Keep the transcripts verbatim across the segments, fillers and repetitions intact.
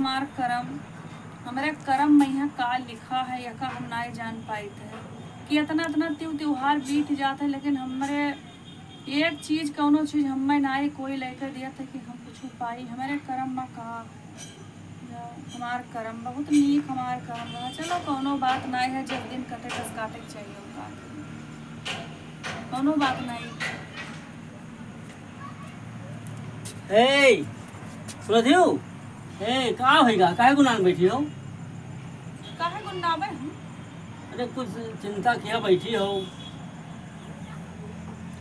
हमार करम, हमरे करम में यहाँ का लिखा है, यका हम नाई जान पाइत है कि इतना इतना त्यू त्योहार बीत जात है, लेकिन हमरे एक चीज, कौनो चीज हमें नाई कोई लेके दिया था कि हम कुछ पाई। हमरे करम में का है? जा, हमार करम बहुत नीक, हमार करम रहा। चलो, कौनो बात नाई है, जस दिन कटे तस काटे के चाहिए, और का करी? कौनो बात नाई। ए, सुनत हियो? ए, का होइगा? काहे गुनान बैठी हो? काहे गुनाबे हम? अरे, कुछ चिंता किया बैठी हो?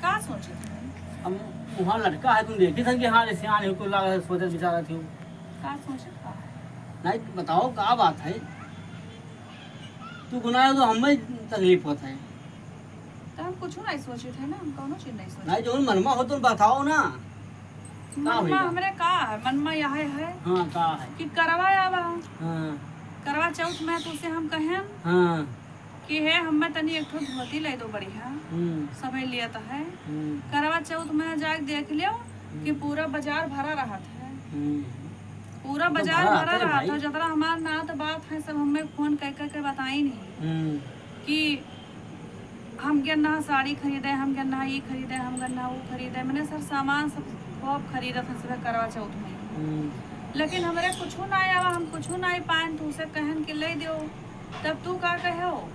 का सोचत हो? हम वहाँ लटका है, तुम देखी था कि हाँ, सियान हो, कुल लागत सोचत विचारत हो। का सोचत का है? नहीं, बताओ, का बात है? तू गुनाए तो हमें तकलीफ होत है। तो हम कुछ नहीं सोचित है ना, हम कौनो चीज नहीं सोचित। नहीं, जौन मनमा हो तुम बताओ ना। का मनमा होइगा? हमरे का है, मनमा यह है हाँ, का है? कि करवा आवा। हाँ। करवा चौथ में तुसे हम कहें हाँ। कि हे, हमें तनी एक ठो धोती ले दो बढ़िया। हम्म। सभे लियत है। हम्म। करवा चौथ में जाके देख लियो कि हम्म। पूरा बाजार भरा रहत है। हम्म। पूरा तो बाजार भरा भरा रहत है रहत भाई। है, जतरा हमार नात बात है, सब हमें फोन कर करके बताई नहीं हम्म। कि हम गन्ना साड़ी खरीदे, हम गन्ना ई खरीदे, हम गन्ना ऊ खरीदे, मने सर सामान सब खूब खरीदत हैं सब करवा चौथ में। हम्म। लेकिन हमरे कुछू ना आवा, हम कुछू ना पाएन, तो उसे कहन कि ले दियो। तब तू का कहे हो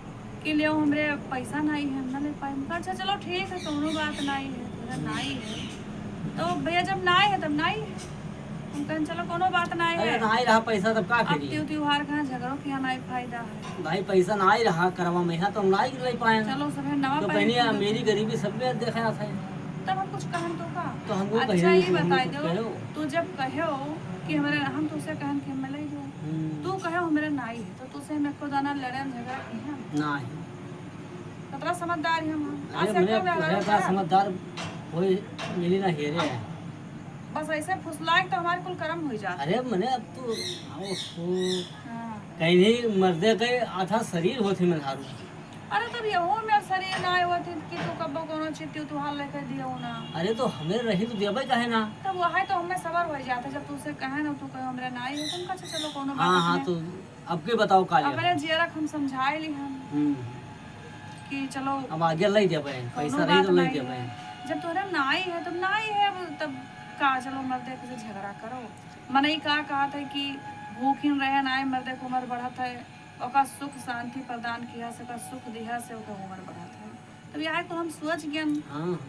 कि ले हमरे पैसा नहीं है, हम ना ले पाए। हम कहा, "अच्छा चलो ठीक है, कौनो बात नहीं है, तोरा नहीं है।" तो भैया जब नहीं है तब नहीं है। हम कहन, "चलो कौनो बात नहीं अरे है।" नहीं रहा पैसा तब का अब करी? त्यू त्योहार का झगड़ो किया नहीं फायदा है। भाई पैसा नहीं रहा करवा में है तो हम नहीं ले पाए। चलो सभे नवा तो पहन कहनी के है, मेरी गरीबी सब में देखा था। तब हम कुछ कहन तो का? तो हमको अच्छा कहने ये की, हमको बताई कुछ दो, कहो। तू जब कहो कि हमरे, हम तो उसे कहन कि हमें ले दो। हम्म। तू कहो हमरे नहीं है, तो तुसे हम एको दाना लड़े हम झगड़ा की हम? नहीं। कतरा समझदार है हम। अरे आज से मने, कौन लड़ा अरे इतना है? समझदार कोई मिली ना हेरे है। बस ऐसे फुसलाए तो हमारे कुल करम हो जात। अरे मने अब तू, आओ, ओ, हाँ। कहीं नहीं मर्दे के आधा शरीर होत ही मेहरारू। अरे तब यहो मेर शरीर ना होत ही कि तू कब्बो कोनो चीज तू हाल लेके दियो ना। अरे तो हमें रही तो देबे काहे ना? तब वही तो हमें सबर हो जात है जब तू से कहे ना, तू कहे हमरे ना आई है, तुम कहे चलो कोनो बात हाँ, हाँ, नहीं। तो अब के बताओ का लेबे? अपने जियरा के हम समझाए ली हम हम्म। कि चलो अब आगे लई देबे, कौनो पैसा रही बात तो लई नहीं देबे। है। जब तोहरा नाई है, तब नाई है, अब तब का, चलो मर्दे से झगड़ा करो। मनई का कहत है कि भूखिन रहे नाई, मर्दे के उम्र बढ़त है, ओका सुख शांति प्रदान किहा से, ओका सुख दिहा से, ओका उम्र बढ़त है। तब यह कुल हम सोच गयन हाँ, हाँ।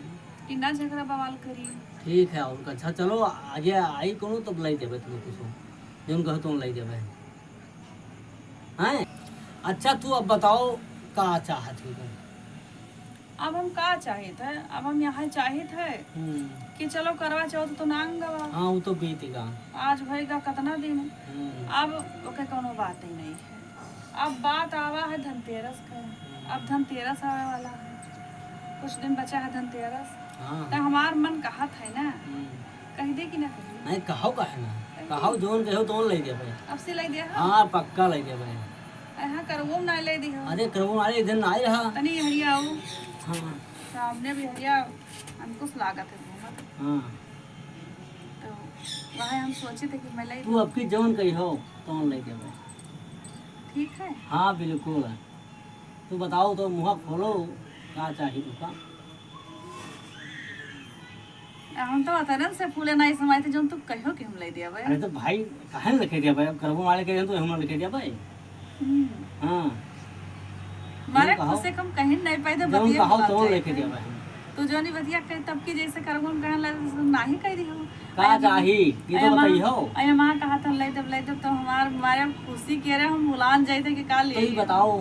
कि ना झगड़ा बवाल करी। ठीक है, और अच्छा चलो आगे आई कोनो तब लई देबे तुम कुछ, जौन कहो तुम लई देबे। हैं? अच्छा, तू अब बताओ, का चाहत हो तुम? अब हम का चाहित है? अब हम यहाँ चाहित है हम्म। कि चलो, करवा चौथ तो नांग गवा। हाँ, वो तो बीत गया। आज भई का कितना दिन? हम्म। अब ओके कोनो बात ही नहीं है। अब बात आवा है धनतेरस का। हम्म। अब धनतेरस आवे वाला है, कुछ दिन बचा है धनतेरस। हाँ। तो हमार मन कहत है ना, हम्म। कह दे कि ना कह दे? नहीं, कहो काहे ना? कह दे। कहो, जौन कहो, तौन लई देबे। अब से लई दे, हाँ? हाँ, पक्का लई देबे। अरे हाँ, करवो ना लई दे हो। अरे, करवो ना लई दे, ना आई रहा। तनी हरिया हो। हाँ। सामने भी हरिया, अंकुश लागत है घूमत। हाँ। तो वह हम सोचे थे कि मैं लई तू दूँ। अब की जौन कही हो, तौन लई देबे। ठीक है। हाँ, बिल्कुल। तू बताओ तो, मुँह खोलो, का चाही तुका? हम तो अतरन से फूले नाई समाई थे, जौन तू कहो कि हम लई देबे। अरे तो भाई, काहे न लई देबे? अब करबो वाले के तो हम लई देबे। हम्म। हाँ। मारे जौन कहो, खुशी कम कहीं नहीं पाई थे, जौन बतिया कहो, बोला तौन जाए लई थे। देबे हम। तू जौन ई बतिया कहे, तब की जैसे करबो हम कहे ला, नाही कह दियो। का अरे चाही? ये तो अरे माँ, बताइहो। अरे माँ कहा था, "ले देब, ले देब," तो हमार, मारे खुशी के रहे, हम भुलान जाए थे कि का तो ये लिए। बताओ,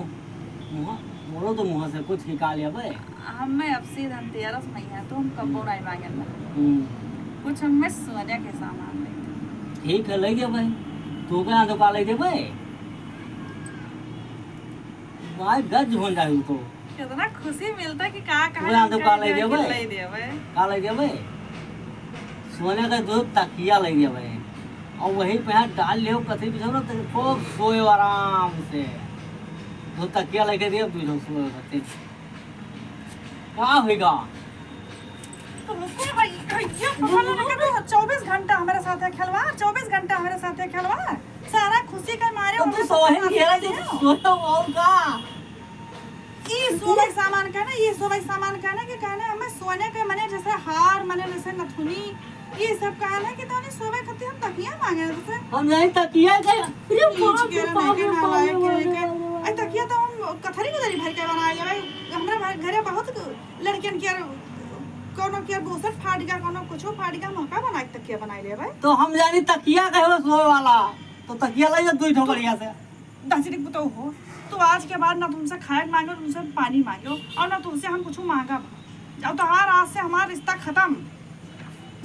मुँह, बोलो तो मुँह से कुछ निकाल लेबे। हमें अब से धनतेरस नहीं है, तो हम कब्बो हम्म। नहीं मांगे ना। हम्म। कुछ हमें सोने के सामान ले दे। ठीक है, ले देबे। तू का दुकान ले देबे? भाई, गज हो जाए तो। कितना खुशी मिलता है कि का, का तू का दुकान ले देबे? ले देबे। का ले देबे? सोने का दो तकिया ले देबे। और वहीं पे हाथ डाल लियो, कथी बिछाओ ना, तेरे खूब सोए आराम से। दो तकिया लेके दियो, तू जो सोए रहते। का होइगा? तो रुको भाई, भैया, पता लगा तो चौबीस घंटा हमारे साथ है खेलवा, चौबीस घंटा हमारे साथ है खेलवा। सारा उसी के मारे तो तू हमें सोहे सब घेरा दे, तू सोहे और का? ई सोवे सामान का ना, ई सोवे सामान का ना कि कहने हमें सोने के मने जैसे हार, मने जैसे नथुनी, ई सब कहने कि तोने सोवे खातिर हम तकिया मांगे जैसे। हम नहीं तकिया दे। अरे नीच बाप के रे, रहे बाप के रे, ना बाप लायक रे, के बाप रहे रे, के। बाप रे। आई तकिया तो हम कथरी कथरी भर के बनाए लेबै। हमरा घर, घरे बहुत लड़कियन के कोनो के बोसट फाट गया, कोनो कुछो फाट गया, हम का बना के तकिया बनाए लेबै। तो हम जानी तकिया कहे सोवे वाला, तो तकिया ले जा दुई ठो बढ़िया से। दासी देख बताओ हो, तो आज के बाद ना तुमसे खाए के मांगे, तुमसे पानी मांगे और ना तुमसे हम कुछ मांगा भा। जाओ तो हर आज से हमारा रिश्ता खत्म,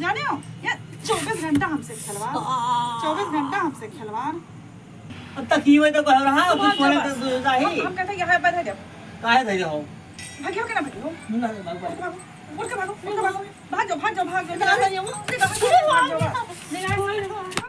जाने हो? ये चौबीस घंटा हमसे खिलवाड़, चौबीस घंटा हमसे खिलवाड़। अब तक ही वही तो कह रहा है, तो कुछ बोल सोने जब तो दो जाही। हम कहते यहाँ पर है जब। काहे दे जाओ? भागियो के ना भागियो। नहीं, भाग, भाग। उठ के भागो, उठ के भागो, उठ के भागो। भाग जाओ, भाग जाओ, भाग जाओ। ना, नहीं, वो नहीं, भाग जाओ, भाग जाओ। नहीं, नहीं, नहीं।